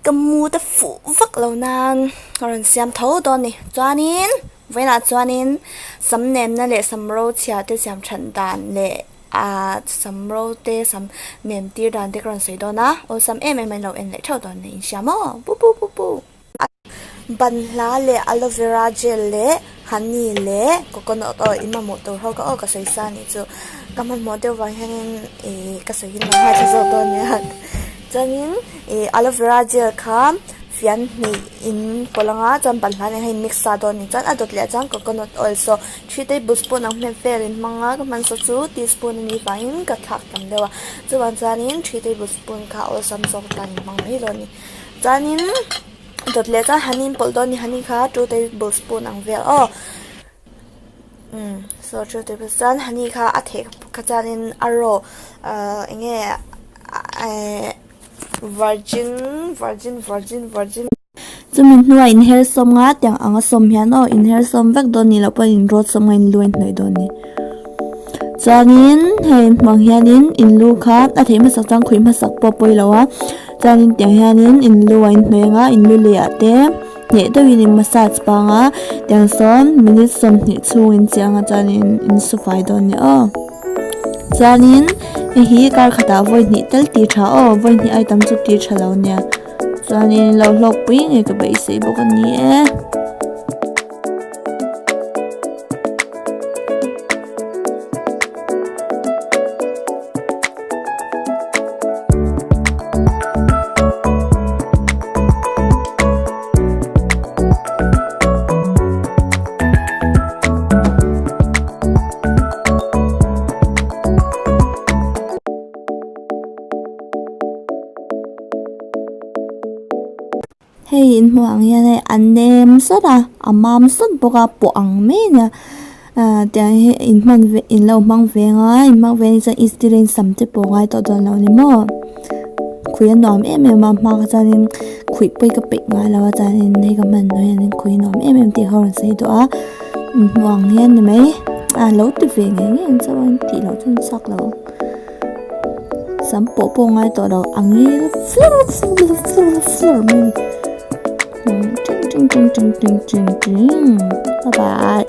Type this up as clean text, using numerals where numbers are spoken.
Ka mood a fuh vak lo nan ka rawn siam tho dawn a ni. Chuanin vawiinah chuanin sam nemna leh sam ro chhia te siam that dan leh ah sam ro te sam nem tir dan te ka rawn sawi dawn a, awlsam em em a in lo en leh theuh dawn a ni inhria maw pu pu pu pu. Banhla leh aloe vera gel leh honey leh coconut oil in mamawh tur ho ka aw ka sawi sa anih chu ka hmanhmawh deuh vang hianin ih ka sawi hi nuam ngaithla zawk dawn nia chuanin ih aloe vera gel kha fian hnih in pawlh anga chuan banhla nen khan in mix sa dawn anih chuan a dawt leh chuan coconut oil saw three tablespoon ang hmel vel in hmang a ka hman saw chu teaspoon anih vangin ka thlak tam deuh a chuvang chuanin three tablespoon kha awlsam zawk tan in hmang mai dawn a ni. Chuanin dawt leh chuan honey in pawlh dawn a ni honey kha two tablespoon ang vel aw umm so two tablespoon chuan honey kha a theh kha chuanin a raw ahh eng nge ehh virgin virgin virgin virgin chumi hnuah inher sawm nga tiang anga sawm hian aw inher sawm vek dawn nih loh pawhin inrawt sawm nga inlu a inhnawih dawn a ni chuanin hei hmuh ang hianin inlu kha a theih hmasak chuan khuih hmasak pawh a pawi lo a. Chuanin tiang hianin in lu a inhnawih anga in lu leh ah te hneh deuhin in massage pang a tiang sawn minute 20 chhung in chiah anga chuanin in su fai dawn a ni aw chuanin hei hi kar khatah vawi hnih tal tih tha aw vawi hnih ai tam chu tih tha lo nia chuanin lo hlawk pui ngei ka beisei bawk a ni e. Hei in hmuh ang hian hei a nem sawt a a mam sawt bawk a pawh ang mai a nia ah tiang hi in hman ve in lo hmang ve ang a in hmang ve anih chuan istiri in sam te pawh a ngai tawh dawn lo a ni maw khui a nuam em em a hma kha chuanin khuih pawh hi ka peih ngai lo a chuanin hei ka hman hnuai hianin khuih a nuam em em tih kha a rawn sawi duh a in hmuh ang hian ni mai a lo ti ve ngei ngei ang chauh a in tih loh chuan chak lo ang. Sam pawh pawh ngai tawh lo a ngil fur fur fur fur mai a ni ting ting ting ting ting ting ting bye bye.